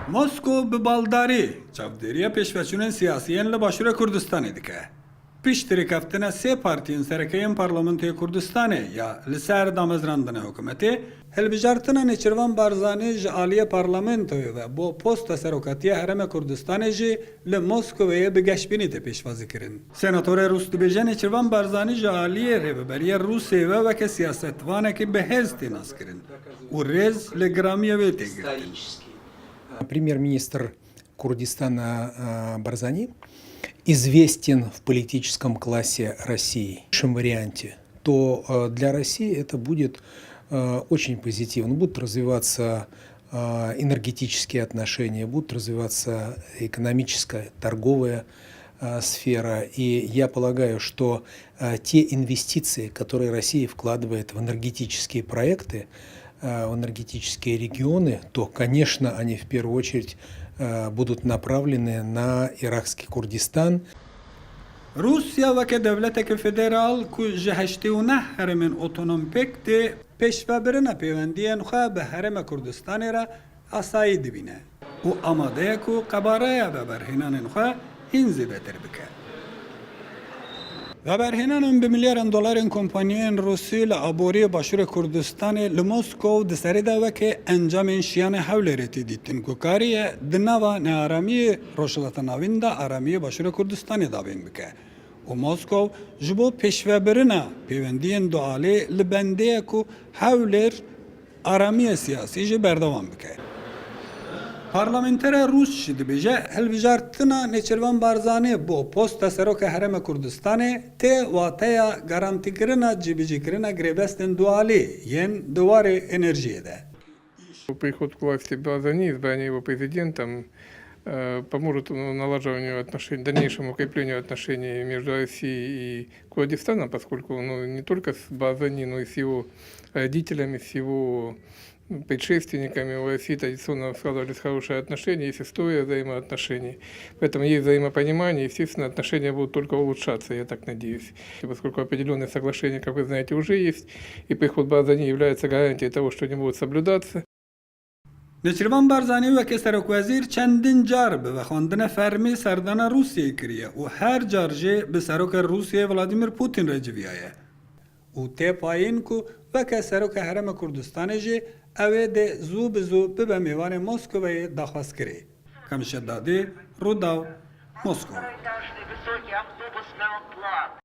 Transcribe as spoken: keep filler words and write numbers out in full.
Moskow bi baldarî çavdêriya pêşveçûnên siyasî yên li Başûrê Kurdistanê dike. Pişt rêkeftina sê partiyên sereke yên Parlamentoyê Kurdistanê ya li ser damezrandina hikûmetê, hilbijartina Nêçîrvan Barzanî ji aliyê Parlamentoyê ve bo posta serokatiya Herêma Kurdistanê jî li Moskoweyê bi geşbînî tê pêşwazikirin. Senatorê Rûs dibêje Nêçîrvan Barzanî ji aliyê Rêveberiya Rûsê ve weke siyasetvanekî bi hêz tê naskirin û rêz li giramiyê wê tê girtin. Премьер-министр Курдистана а, Барзани известен в политическом классе России. В лучшем варианте, то э, для России это будет э, очень позитивно. Будут развиваться э, энергетические отношения, будут развиваться экономическая, торговая э, сфера. И я полагаю, что э, те инвестиции, которые Россия вкладывает в энергетические проекты, э, в энергетические регионы, то, конечно, они в первую очередь э, будут направлены на иракский Курдистан. Rûsya weke dewleteke federal ku ji heştê û neh herêmên otonom pêk tê, pêşvebirina pêwendiyên xwe bi Herêma Kurdistanê re asayî dibîne û amade ye ku qebareya veberhênanên xwe hîn zêdetir bike. Veberhênanên bi milyaran dolarên kompaniyên Rûsî li aboriyê Başûrê Kurdistanê li Moskow di serê de weke encamên şiyanê Hewlêrê tê dîtin ku kariye di nava nearamiyê Rojhilata Navîn de aramiyê Başûrê Kurdistanê dabîn bike û Moskow ji bo pêşvebirina pêwendiyên dualî li bendê ye ku Hewlêr aramiya siyasî jî berdewam bike. Parlamenterê Rûs jî dibêje, hilbijartina Nêçîrvan Barzanî bo posta seroka Herêma Kurdistanê tê wateya garantîkirina cîbicîkirina girêbestên dualî yên di warê enerjiyê de. Приход к власти Барзани, избрание его президентом э, поможет налаживанию отношений, дальнейшему укреплению отношений между Россией и Курдистаном, поскольку ну, не только с Барзани, но и с его родителями, с его предшественниками у России традиционно складывались хорошие отношения, есть история взаимоотношений. Поэтому есть взаимопонимание, естественно, отношения будут только улучшаться, я так надеюсь. И поскольку определенные соглашения, как вы знаете, уже есть, и приход Барзани является гарантией того, что они будут соблюдаться. Nêçîrvan Barzanî weke serokwezîr çendin car bi vexwendina fermî serdana Rûsiyeyê kiriye û her car jî bi serokê Rûsiyê Vladimir Putin re civiyaye. Û tê payîn ku weke seroka Herêma Kurdistanê jî ew ê dê zû bi zû bibe mêvanê Moskoveyê daxwazkirî. Kamişe Dadî, Rûdaw, Moskova.